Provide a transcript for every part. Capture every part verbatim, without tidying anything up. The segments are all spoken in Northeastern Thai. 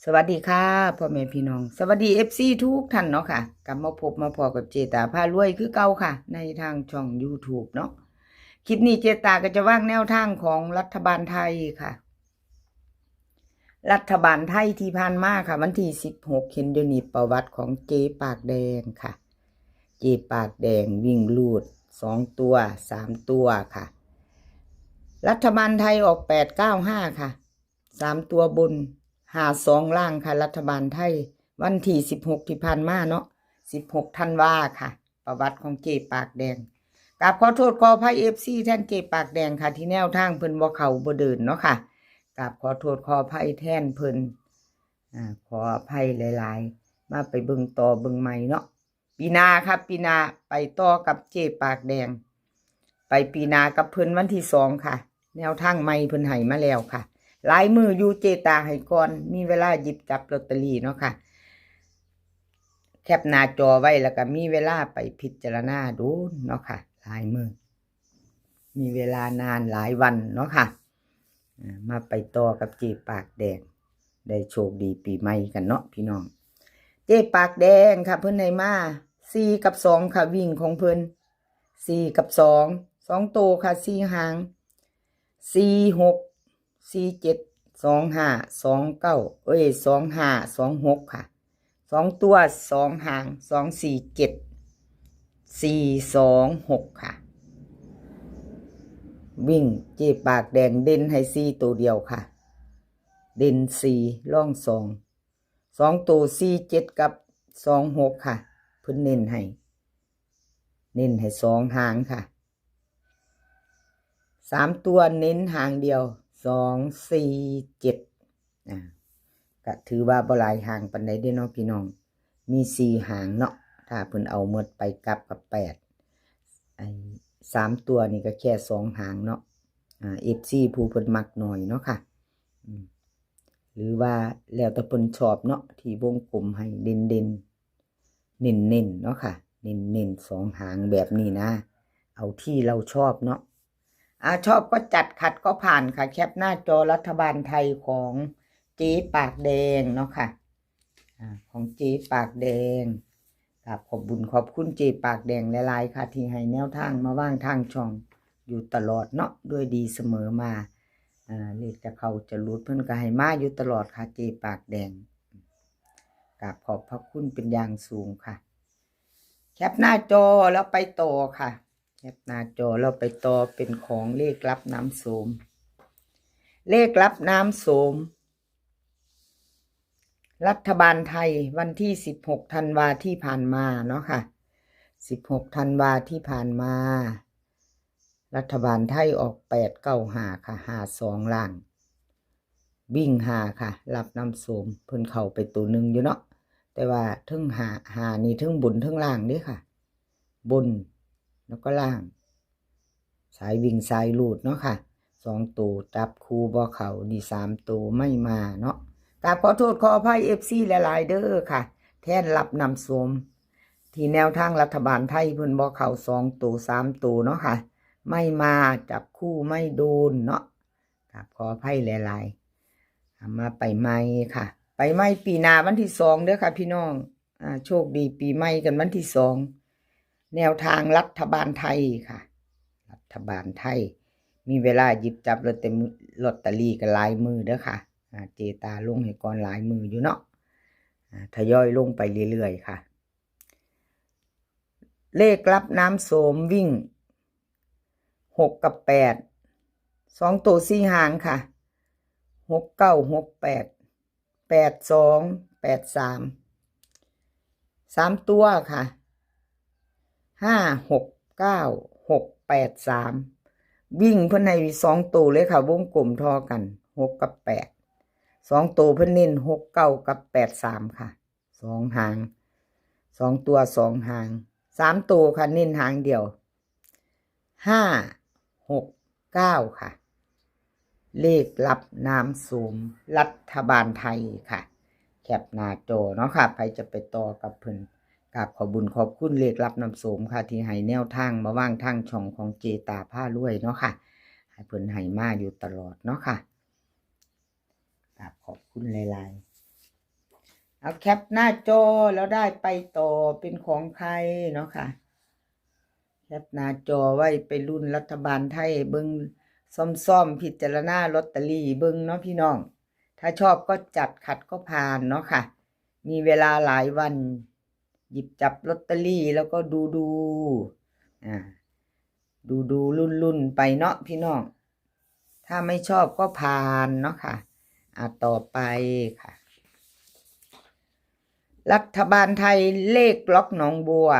สวัสดีค่ะ พ่อแม่พี่น้อง สวัสดี เอฟซี ทุกท่านเนาะค่ะ กลับมาพบมาพ้อกับเจตาพารวยคือเก่าค่ะ ในทางช่อง YouTube เนาะ คลิปนี้เจตาก็จะวางแนวทางของรัฐบาลไทยค่ะ รัฐบาลไทยที่ผ่านมาค่ะ วันที่สิบหก เห็นอยู่นี่ประวัติของเจปากแดงค่ะ เจปากแดงวิ่งรูดสองตัว สามตัวค่ะ รัฐบาลไทยออก แปดเก้าห้า ค่ะ สามตัวบน ห้าสอง ล่างค่ะ รัฐบาลไทย วันที่สิบหก ที่ผ่านมาเนาะ สิบหก ธันวาค่ะ ประวัติของเจปากแดง กราบขอโทษขออภัย เอฟซี แทนเจปากแดงค่ะ ที่แนวทางเพิ่นบ่เข้าบ่เดินเนาะค่ะ กราบขอโทษขออภัยแทนเพิ่น อ่า ขออภัยหลายๆ มาไปเบิ่งต่อเบิ่งใหม่เนาะ ปีหน้าค่ะ ปีหน้าไปต่อกับเจปากแดง ไปปีหน้ากับเพิ่นวันที่สองค่ะ แนวทางใหม่เพิ่นให้มาแล้วค่ะ หลายมืออยู่ เจตาให้ก่อน มีเวลาหยิบจับลอตเตอรี่เนาะค่ะ แคปหน้าจอไว้แล้วก็มีเวลาไปพิจารณาดูเนาะค่ะ หลายมือ มีเวลานานหลายวันเนาะค่ะ อ่า มาไปต่อกับเจปากแดง ได้โชคดีปีใหม่กันเนาะพี่น้อง เจปากแดงค่ะ เพิ่นให้มา สี่กับสองค่ะ วิ่งของเพิ่น สี่กับสอง สองโตค่ะ สี่หาง สี่หก สี่เจ็ด สองห้า สองเก้า เอ้ย สองห้า สองหก ค่ะ สองตัว สองหาง สองสี่เจ็ด สี่สองหก ค่ะ วิ่งเจปากแดงเด่นให้สี่ตัวเดียวค่ะ เด่นสี่ ร่องสอง สองตัว สี่เจ็ด กับ สองหก ค่ะ เพิ่นเน้นให้ เน้นให้สองหางค่ะ สามตัวเน้นหางเดียว สองสี่เจ็ด อ่า ก็ถือว่าบ่หลายหางปานใดเด้เนาะพี่น้อง มีสี่หางเนาะ ถ้าเพิ่นเอาหมดไปกลับกับแปด ไอ้สามตัวนี่ก็แค่สองหางเนาะ อ่า เอฟซี ผู้เพิ่นมักน้อยเนาะค่ะ อืม หรือว่าแล้วแต่เพิ่นชอบเนาะ ที่วงกลมให้เด่นๆ เน้นๆ เนาะค่ะ เน้นๆ สองหางแบบนี้นะ เอาที่เราชอบเนาะ อ่า ชอบก็จัด ขัดก็ผ่านค่ะ แคปหน้าจอรัฐบาลไทยของเจปากแดงเนาะค่ะ อ่า ของเจปากแดง กราบขอบบุญขอบคุณเจปากแดงหลายๆ ค่ะ ที่ให้แนวทางมาวางทางช่องอยู่ตลอดเนาะ ด้วยดีเสมอมา อ่า เลขจะเข้าจะหลุดเพิ่นก็ให้มาอยู่ตลอดค่ะ เจปากแดง กราบขอบพระคุณเป็นอย่างสูงค่ะ แคปหน้าจอแล้วไปต่อค่ะ แคปหน้าจอแล้วไปต่อเป็นของเลขลับน้ำโสม เลขลับน้ำโสม รัฐบาลไทยวันที่สิบหก ธันวาที่ผ่านมาเนาะค่ะ สิบหก ธันวาที่ผ่านมา รัฐบาลไทยออก แปดเก้าห้า ค่ะ ห้าสอง ล่าง วิ่งห้าค่ะ ลับน้ำโสม เพิ่นเข้าไปตัวหนึ่งอยู่เนาะ แต่ว่าเทิงห้า ห้านี่เทิงบนเทิงล่างเด้ค่ะ บน แล้วก็ล่าง สายวิ่งสายรูดเนาะค่ะ สองตัวจับคู่บ่เข้า นี่สามตัวไม่มาเนาะ กราบขอโทษขออภัย เอฟซี หลายๆ เด้อค่ะ แทนลับน้ำโสม ที่แนวทางรัฐบาลไทยเพิ่นบ่เข้าสองตัวสามตัวเนาะค่ะ ไม่มา จับคู่ไม่โดนเนาะ กราบขออภัยหลายๆ อ่ะ มาไปใหม่ค่ะ ไปใหม่ปีหน้าวันที่สองเด้อค่ะพี่น้อง อ่า โชคดีปีใหม่กันวันที่สอง แนวทางรัฐบาลไทยค่ะ รัฐบาลไทย มีเวลาหยิบจับลอตเตอรี่ ลอตเตอรี่กันหลายมือเด้อค่ะ อ่า เจตาลงให้ก่อนหลายมืออยู่เนาะ อ่า ทยอยลงไปเรื่อยๆ ค่ะ เลขลับน้ำโสมวิ่ง หก กับ แปด สองตัวสี่หางค่ะ หกเก้า หกแปด แปดสอง แปดสาม สามตัวค่ะ ห้าหกเก้า หกแปดสาม วิ่งเพิ่นให้สองตัวเลยค่ะ วงกลมทอกัน หก กับ แปด สองตัวเพิ่นเน้น หกเก้า กับ แปดสาม ค่ะ สองหาง สองตัวสองหาง สามตัวค่ะ เน้นหางเดียว ห้าหกเก้า ค่ะ เลขลับน้ำโสมรัฐบาลไทยค่ะ แคปหน้าจอเนาะค่ะ ไผจะไปต่อกับเพิ่น กราบขอบบุญขอบคุณเลขลับน้ำโสมค่ะ ที่ให้แนวทางมาวางทางช่องของเจตาพารวยเนาะค่ะ ให้เพิ่นให้มาอยู่ตลอดเนาะค่ะ กราบขอบคุณหลาย เอาแคปหน้าจอแล้วได้ไปต่อเป็นของใครเนาะค่ะ แคปหน้าจอไว้ไปลุ้นรัฐบาลไทยเบิ่ง ซ่อมๆ พิจารณาลอตเตอรี่เบิ่งเนาะพี่น้อง ถ้าชอบก็จัด ขัดก็ผ่านเนาะค่ะ มีเวลาหลายวัน หยิบจับลอตเตอรี่แล้วก็ดูดูอ่า ดูดูลุ้นลุ้นๆ ไปเนาะพี่น้อง ถ้าไม่ชอบก็ผ่านเนาะค่ะ อ่าต่อไปค่ะ รัฐบาลไทยเลขล็อกหนองบัว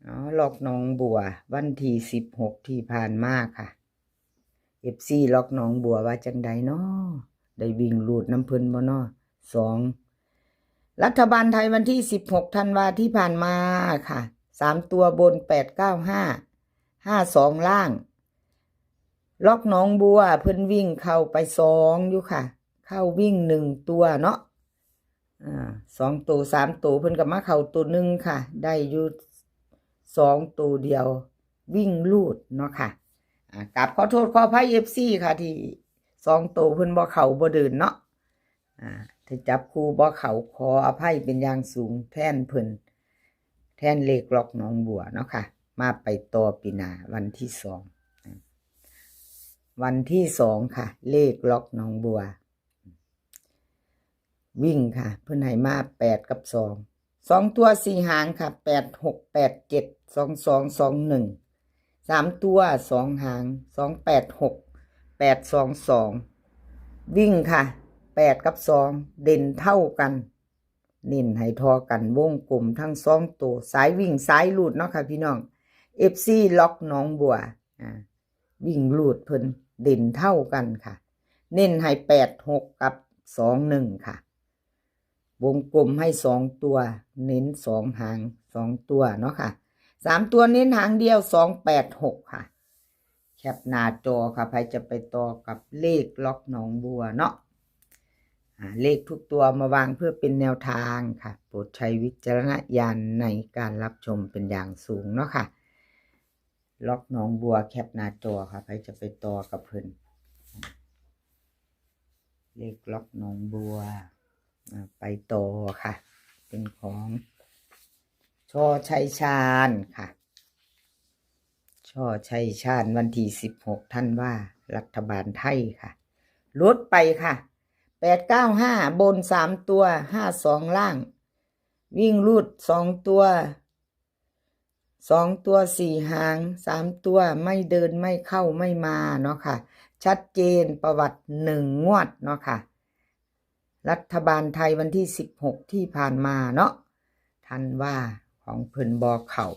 เนาะ ล็อกหนองบัว วันที่สิบหกที่ผ่านมาค่ะ เอฟซี ล็อกหนองบัวว่าจังใดเนาะ ได้วิ่งรูดนำเพิ่นบ่เนาะ สอง รัฐบาลไทยวันที่สิบหกธันวาที่ผ่านมาค่ะ สามตัวบน แปดเก้าห้า ห้าสอง ล่าง ล็อกหนองบัวเพิ่นวิ่งเข้าไปสองอยู่ค่ะ เข้าวิ่งหนึ่งตัวเนาะ อ่า สองตัว สามตัว เพิ่นก็มาเข้าตัวหนึ่งค่ะ ได้อยู่สองตัวเดียว วิ่งรูดเนาะค่ะ อ่ากราบขอโทษขออภัย เอฟซี ค่ะ ที่สองตัวเพิ่นบ่เข้าบ่เดินเนาะ อ่า ถ้าจับคู่บ่เข้าขออภัยเป็นอย่างสูงแทนเพิ่น แทนเลขล็อกหนองบัวเนาะค่ะ มาไปต่อปีหน้าวันที่สอง วันที่สองค่ะ เลขล็อกหนองบัว วิ่งค่ะ เพิ่นให้มาแปดกับสอง สองตัวสี่หางค่ะ แปดหก แปดเจ็ด สองสอง สองหนึ่ง สามตัวสองหาง สองแปดหก แปดสองสอง วิ่งค่ะ แปดกับสอง เด่นเท่ากัน เน้นให้เท่ากัน วงกลมทั้งสองตัว สายวิ่งสายรูดเนาะค่ะพี่น้อง เอฟซี ล็อกหนองบัว อ่า วิ่งรูดเพิ่นเด่นเท่ากันค่ะ เน้นให้แปดหกกับสองหนึ่งค่ะ วงกลมให้สองตัว เน้นสองหางสองตัวเนาะค่ะ สามตัวเน้นหางเดียว สองแปดหกค่ะ แคปหน้าจอค่ะ ใครจะไปต่อกับเลขล็อกหนองบัวเนาะ อ่า เลขทุกตัวมาวางเพื่อเป็นแนวทางค่ะ โปรดใช้วิจารณญาณในการรับชมเป็นอย่างสูงเนาะค่ะ ล็อกหนองบัว แคปหน้าจอค่ะ ใครจะไปต่อกับเพิ่น เลขล็อกหนองบัว อ่า ไปต่อค่ะ เป็นของ ชอชัยชาญค่ะ ชอชัยชาญ วันที่สิบหกธันวา รัฐบาลไทยค่ะ หลุดไปค่ะ แปดเก้าห้า บนสามตัว ห้าสอง ล่าง วิ่งรูดสองตัว สองตัวสี่หาง สามตัวไม่เดินไม่เข้าไม่มาเนาะค่ะ ชัดเจนประวัติหนึ่งงวดเนาะค่ะ รัฐบาลไทยวันที่สิบหกที่ผ่านมาเนาะ ธันวา ของเพิ่นบ่เข้า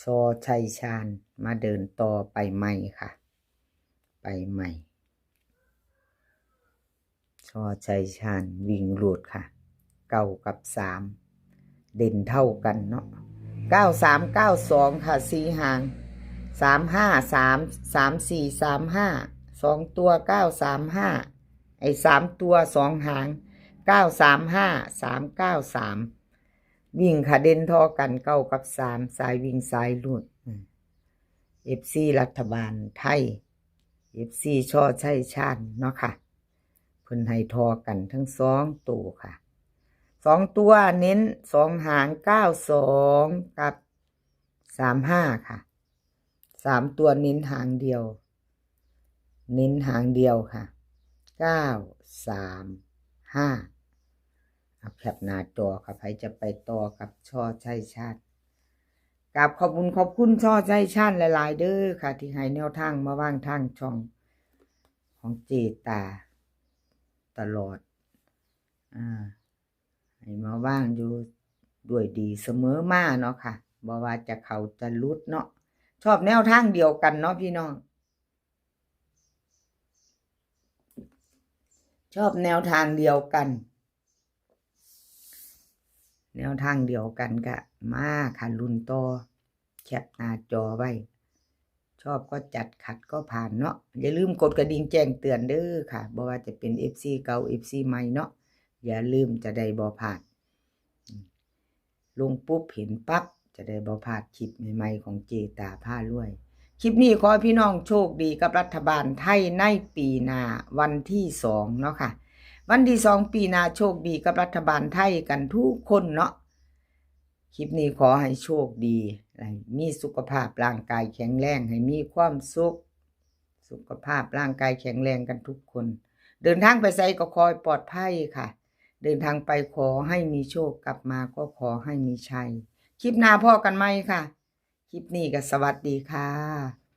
ชอชัยชาญมาเดินต่อไปใหม่ค่ะ ไปใหม่ ชอชัยชาญวิ่งรูดค่ะ เก้ากับสาม เด่นเท่ากันเนาะ เก้าสาม เก้าสอง ค่ะ สี่หาง สามห้า สาม สามสี่ สามห้า สองตัว เก้าสามห้า ไอ้สามตัวสองหาง เก้าสามห้า สามเก้าสาม วิ่งค่ะ เด่นเท่ากัน เก้ากับสาม สายวิ่งสายรูด อืม เอฟซี รัฐบาลไทย เอฟซี ชอชัยชาญเนาะค่ะ เพิ่นให้เท่ากันทั้งสองตัวค่ะ สองตัวเน้นสองหาง เก้าสอง กับ สามห้า ค่ะ สามตัวเน้นหางเดียว เน้นหางเดียวค่ะ เก้าสามห้า เอาแคปหน้าจอค่ะ ใครจะไปต่อกับชอชัยชาญ กราบขอบคุณขอบคุณชอชัยชาญหลายๆ เด้อค่ะ ที่ให้แนวทางมาวางทางช่องของเจตา ตลอด อ่า ให้มาวางอยู่ด้วยดีเสมอมาเนาะค่ะ บ่ว่าจะเข้าจะหลุดเนาะ ชอบแนวทางเดียวกันเนาะพี่น้อง ชอบแนวทางเดียวกัน แนวทางเดียวกันก็มาค่ะ ลุ้นต่อ แคปหน้าจอไว้ ชอบก็จัด ขัดก็ผ่านเนาะ อย่าลืมกดกระดิ่งแจ้งเตือนเด้อค่ะ บ่ว่าจะเป็น เอฟซี เก่า เอฟซี ใหม่เนาะ อย่าลืมจะได้บ่พลาด อืม ลงปุ๊บเห็นปั๊บ จะได้บ่พลาดคลิปใหม่ๆ ของเจตาพารวย คลิปนี้ขอให้พี่น้องโชคดีกับรัฐบาลไทยในปีหน้าวันที่สองเนาะค่ะ วันที่สองปีหน้าโชคดีกับรัฐบาลไทยกันทุกคนเนาะ คลิปนี้ขอให้โชคดี ให้มีสุขภาพร่างกายแข็งแรง ให้มีความสุข สุขภาพร่างกายแข็งแรงกันทุกคน เดินทางไปไสก็ขอให้ปลอดภัยค่ะ เดินทางไปขอให้มีโชค กลับมาก็ขอให้มีชัย คลิปหน้าพ้อกันใหม่ค่ะ คลิปนี้ก็สวัสดีค่ะ